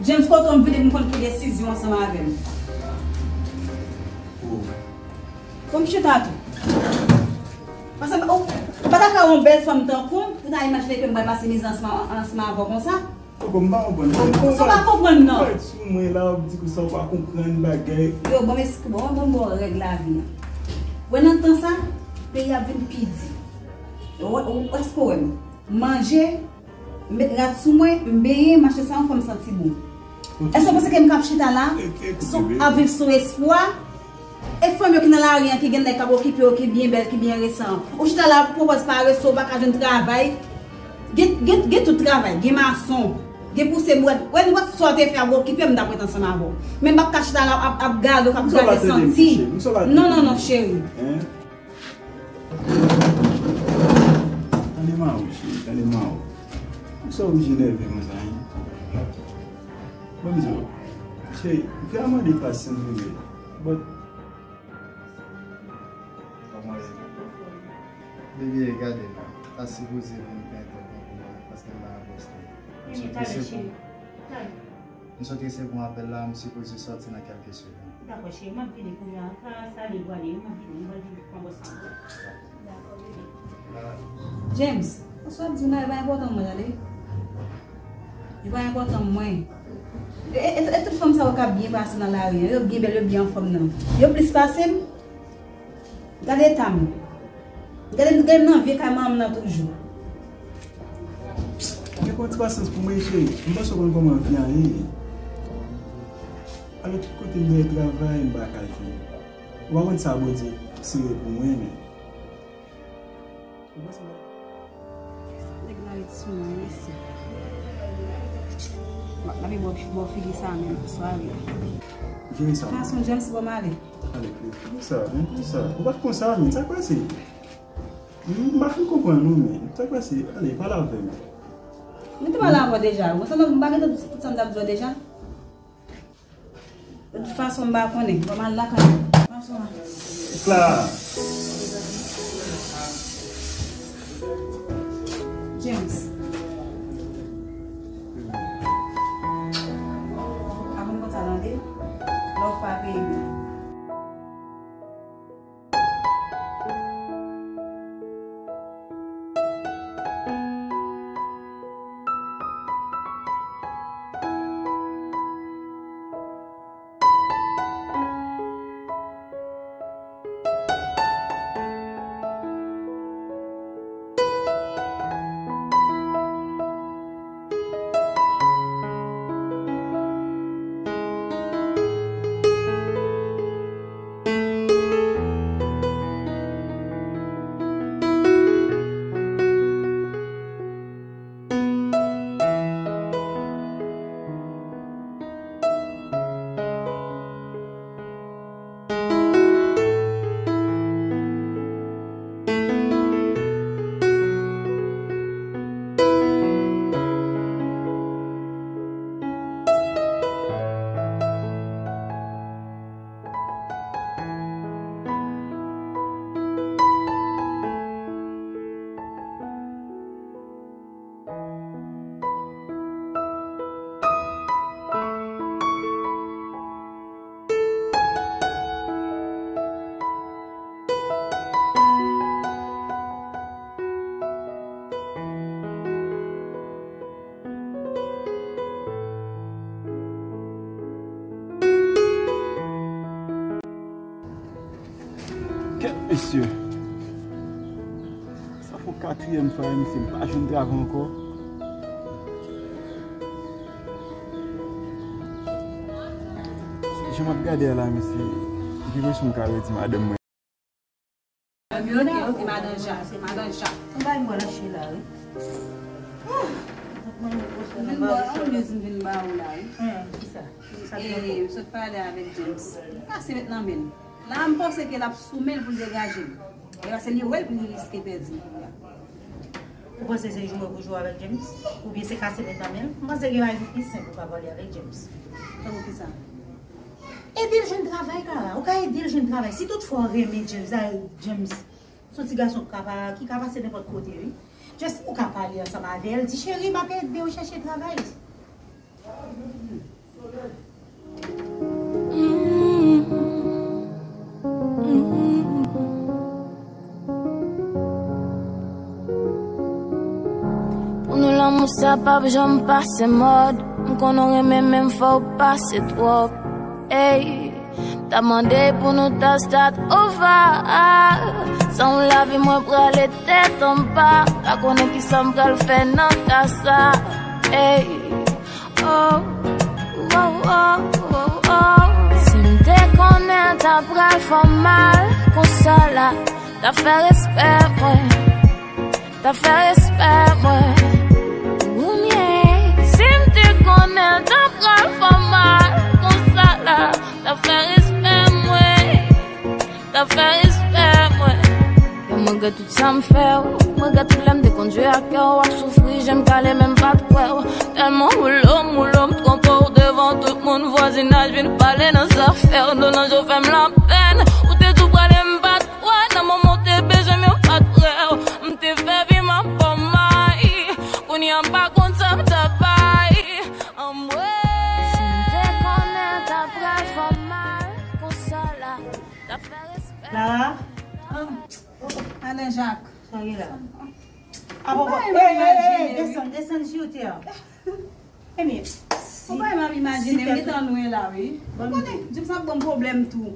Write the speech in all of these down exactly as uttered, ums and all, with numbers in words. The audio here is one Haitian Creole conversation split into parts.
James, kote w m vini pou m konn pran desizyon ansanm avè m. Pou m chita tou. Paske ou pa ta ka yon bèl fanm tankou m pou ta imajine ke m pral pase mizè ansanm, ansanm avè w konsa. Koko, m pa konprann. Sa w pa konprann, non. Ou pa sou mwen la, w ap di konsa, ou pa konprann bagay. Yo, bon, mèsi, bon, bon, bon, règ lavi a. Wè, nan tan sa, peyi a vin pi di. Ou, ou, èske w wè m? M manje, m met rad sou mwen, m benyen, m achte sa yon fè m santi bon. Èske w panse ke m k ap chita la, ap viv sou espwa? E fanm yo ki nan lari an, ki gen nèg k ap okipe yo, ki byen bèl, ki byen resan. Ou chita la pou pòz parese, ou pa ka jwenn travay. Gen, gen, gen tout travay, gen mason, gen pouse bwèt. Wè, nenpòt sa w te fè ap okipe m, m t ap ret ansanm avè w. Men m p ap ka chita la ap, ap gade w, k ap gade santi. Non, non, non, cheri. Tande ma ou, cheri, tande ma ou. Ou sa oblije nève konsa, hein? Ban m di w, cheri, m te a mande pasyans vre, but Bebe, gade la. Pa sipoze vin plen tèt mwen pou mwen, paske m pa nan pòs la. M sot resevwa, m sot resevwa yon apèl la, m sipoze sòti nan kèlke segonn. Dakò, cheri, m ap vini kounye a. Sa, sa li pral ye, m ap vini, m pral vin pran pòs la. James, sa w ap di m la, e pa enpòtan mwen, tande. Li pa enpòtan mwen. E, e, e tout fanm sa yo k ap byen pase nan lari an, yo byen bèl, yo byen anfòm nan. Yo plis pase m. Gade eta m. Gade, gade m nan vye kay manman m nan toujou. Gen yon ti pasyans pou mwen, cheri. M panse w konn kòman vi a ye. Alò, tout kote m dèyè travay, m pa ka jwenn. Ou pa konn sa Bondye sere pou mwen, men. Nèg la ret sou mwen, mesye. M ap, m ap bò, bò figi sa menm pou sware. Jere sa. Fason James bò m ale. Ale, pou sa, men, pou sa. Ou pa t konsa, men, sa k pase? M, m pa fin konprann, non, men. Sa k pase? Ale, pale avè m. Mwen te pale avè w deja. Mwen, sa, m pa gentan di tout sa m t ap di w deja. De tout fason, m pa konnen. Bon, m al lakay mwen. Clara. James. Avan m konn sa tande. Lè w frape epi. Kèt mesye. Sa fè katriyèm fwa, mesye, m pa jwenn travay ankò. Jan m ap gade a la, mesye, m gen enpresyon m ka redi madanm mwen. Ok, ok, ok, madan Jacques, madan Jacques. Ou bay mwen nan chila, wi. Ah! Mwen ba, on news m vin ba ou la, wi. Hum, kisa? Kisa ki nan kou? M sot pale avèk James. Li kase met nan men l. La, m panse ke l ap sou men l pou l degaje m. E paske li wè l pou li riske pèdi m kounye a. Ou panse se jwe pou jwe avèk James? Oubyen se kase met nan men l? M panse gen bagay ki pi senp ou ka pale avèk James. Tankou kisa? Ede l jwenn travay, Clara. Ou ka ede l jwenn Travay. Si toutfwa w renmen James, a, James, se yon ti gason ki ka pa, ki ka pase nenpòt kote, wi. Just ou ka pale ansanm avè l, di, "Cheri, m ap ede w chèche travay." Pou nou lanmou sa p ap janm pase mòd. M konnen w renmen men m fè w pase twòp. Ey, m ta mande pou nou ta start over. San w lavi mwen prale tèt anba. Pa konnen kisa m pral fè nan ka sa. Ey, oh, oh, oh, oh, oh. Si m te konnen l ta pral fè w mal konsa la, ta fè respè mwen, ta fè respè mwen. Ou mye, si m te konnen l ta pral fè w mal konsa la, ta fè respè mwen, ta fè respè mwen. Yo, m regrèt tout sa m fè w. M regrèt tout lè m te konn jwe ak kè w. W ap soufri, je m kale, men m pa t kwè w. Tèlman woulo m, woulo m twonpe w devan tout moun. Vwazinaj vin pale nan zafè w. Dlo nan je w fè m lapèn. Ou te di w prale, m pa t kwè. Nan moman w te bezwen m, yo pa t prè w. M te fè vi m ap fè w may. Kounye a m pa konn sa m ta bay. Anmwey. Si m te konnen l ta pral fè w mal konsa la, t ap fè respè. Lara? Alain Jacques. Sa gen la? Ou pa imajine, wi. Desann, desann, cheri. Ebyen, ou pa menm ap imajine, m gentan lwen la, wi. Ou konnen, James ap ban m pwoblèm tou.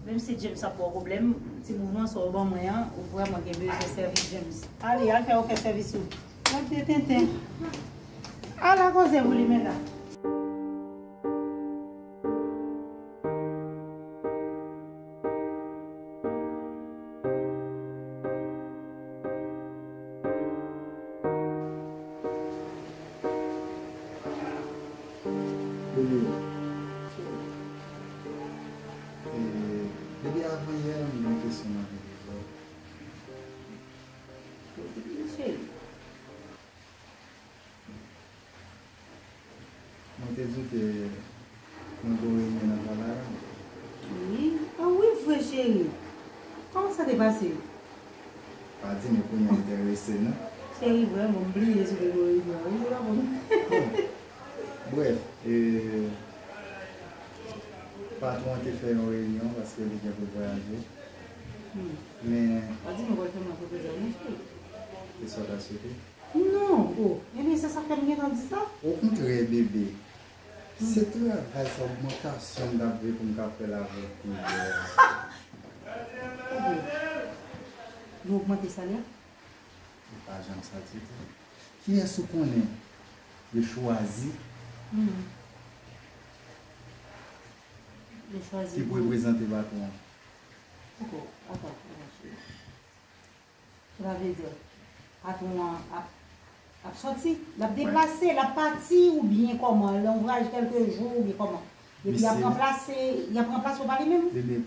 Menm si James ap ba w pwoblèm, timoun nan sa w ban mwen an, ou vrèman gen bezwen sèvis James. Ale, al fè, ou fè sèvis ou. Ok, tenten. Ala koze pou li menm la. Bebe, e, depi avanyè, m gen kesyon m ap poze w. Poze, cheri. Mwen te di w ke mwen gen yon reyinyon nan travay la. Wi, a wi, vre, cheri. Kòman sa te pase? Pa di m, kounye a enterese, non? Cheri, vrèman, m bliye si w te gen yon reyinyon. Wi, se pa bon. Bon. Brèf, e, patwon an te fè yon reyinyon paske li gen pou l vwayaje. Hmm. Men. Pa di m ou pral fè mwen pwopoze a, non, cheri. Se sa w ta swete? Non, o, ebyen se sa k fè m gentan di sa. Okontrè, bebe. Se travay sa, ogmantasyon m t ap vle pou m ka fè l avèk ou yè. Ebyen, yo ogmante salè? Li pa janm sa ditou. Kiyès ou konnen yo chwazi Hmm. Yo chwazi ki pou reprezante patwon an? Poko, atann, atann, cheri. Sa vle di, patwon an ap, ap sòti, l ap deplase, l ap pati oubyen kòman? L an vwayaj kèlke jou oubyen kòman? Epi y ap ranplase, y ap ranplase w pa li menm? Bebe,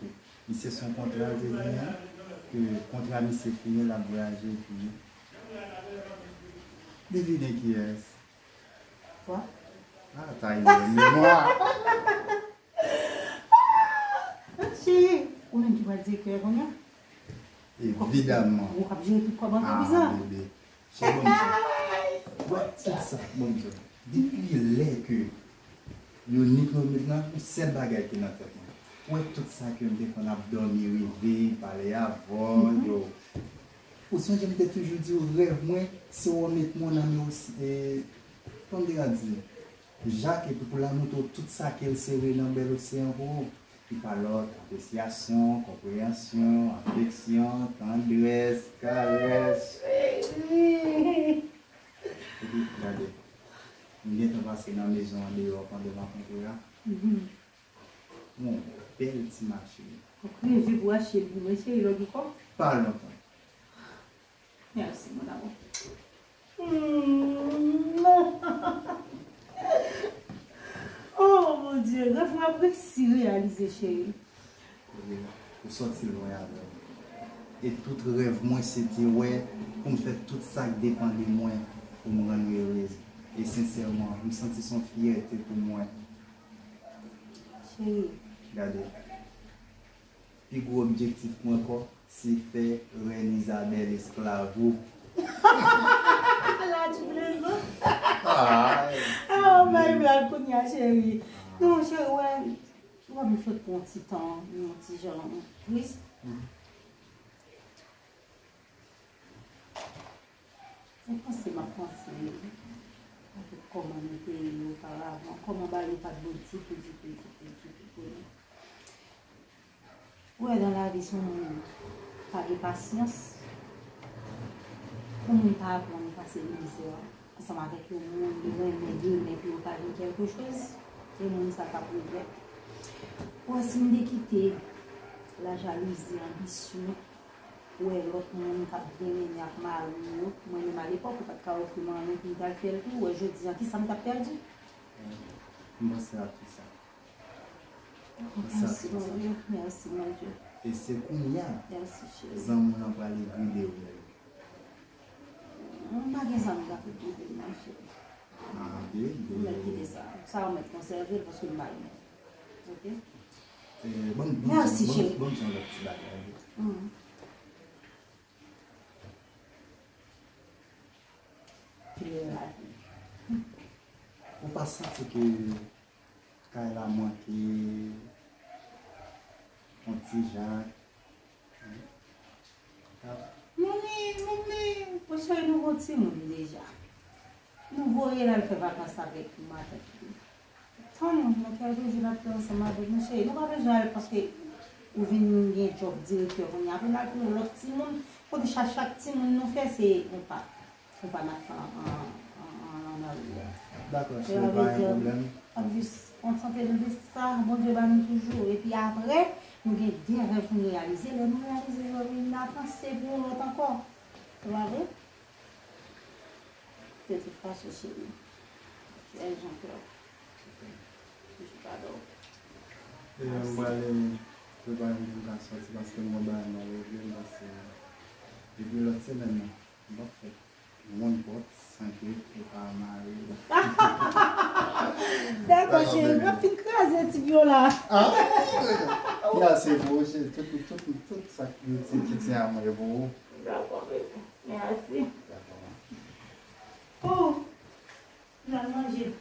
misye se yon kontra l te genyen, ke kontra misye fini, l ap vwayaje epi devine kiyès. Kwa? Ah, Taylor, memwa. Cheri, ou menm ki pral direktè kounye a? Evidamman. Ou k ap jere tout kòb antrepriz la? Ah, bebe. Cheri, ban m di w. Wè, tout sa, ban m di w. Depi lè ke yo ni Claude Mid lan, yon sèl bagay ki nan tèt mwen. Wè, tout sa ke m te konn ap dòmi reve, pale avè w, yo. Ou sonje m te toujou di w, rèv mwen, se w met mon ami osi, e, kòm m te ka di, Jak epi pou l a montre w tout sa ke l sere nan bèl oseyan pou ou. Li pa lòt, apresyasyon, konpreyansyon, afeksyon, tandrès, karès. Epi, gade, m gentan pase nan mezon an deyò pandan m ap antre a. Yon bèl ti machin. Ou kreve pou achte l pou mwen, cheri, lòt ou kò? Pa lontan. Merci, mon amour. Mm. Oh, mon Dieu, rèv mwen ap resi reyalize, cheri. Ou sòti lwen avè m. E tout rèv mwen, se te wè pou m fè tout sa k depann de mwen pou m rann ou erez. E sensèman, m santi se yon fyète pou mwen. Cheri. Gade. Pi gwo objektif mwen ankò, se fè Rèn Izabèl esklav ou. La tu plezantes. Ah, oh my God, kounye a cheri. Non, cheri, wè, wè m sot pou yon ti tan, yon ti jan tris. Mwen panse, m ap panse avèk kòman nou te ye oparavan, kòman bagay yo pa t bon ditou, ditou, ditou, ditou pou nou. Ou wè, nan lavi, si yon moun pa gen pasyans, yon moun pa aprann pase mizè ansanm avèk yon moun, li renmen demen pou yo ka jwenn kèlkechoz, e moun sa t ap regrèt. Ou wè, si m te kite lajalouzi, anbisyon, wè lòt moun k ap byen mennen ak mari yo, mwen menm alepòk, ou pa t ka ofri m anyen pou m t al fè l tou, ou wè jodi a, kisa m t ap pèdi? M panse a tou sa. Mèsi Bondye, mèsi Bondye. E se kounye a, Mèsi cheri. Zanmi w lan prale gride w, Nèg. M pa gen zanmi k ap gride m, non, cheri. Ah, ok. Ou mèt kite sa. Sa ou mèt konsève l paske m pa gen. Ok? Eh, ban m, ban m, Mèsi, ban m, cheri. Ban m di yon lòt ti bagay. Mm. Pile lavi. Ou pa santi ke kay la manke yon ti jan? Mouni, mouni, monchè, nou gon timoun deja. Nou voye l al fè vakans avèk matant li. Tann, nan kèlke jou n ap fè ansanm avèk nou, cheri. Nou pa bezwen al paske ou vin gen djòb direktè kounye a. Apre n al pou yon lòt timoun, kote chak, chak timoun nou fè, se yon pa. Ou pa nan an an an an an an. Dakò, cheri, pa gen pwoblèm. Ap jis konsante nou de sa Bondye ba nou toujou. Epi apre, nou gen de rèv pou nou reyalize. Lè nou reyalize yo, wi, n a panse pou yon lòt ankò. Se pa vre? De tout fason, cheri, tu es un cœur. Je t'adore. E m prale prepare m pou m ka sòti paske m gon bagay m a regle m pase depi lòt semèn nan. M p ap fè yon pòt san ke yo pa mare. Dakò, cheri, m ap fin kraze ti pyon la. Ah, ya se pou ou, cheri. Tout, tout, tout, tout sa ki ti, ki ti a mwen pou ou. Dakò, baby. Mèsi. Dakò. Oh, nou al manje.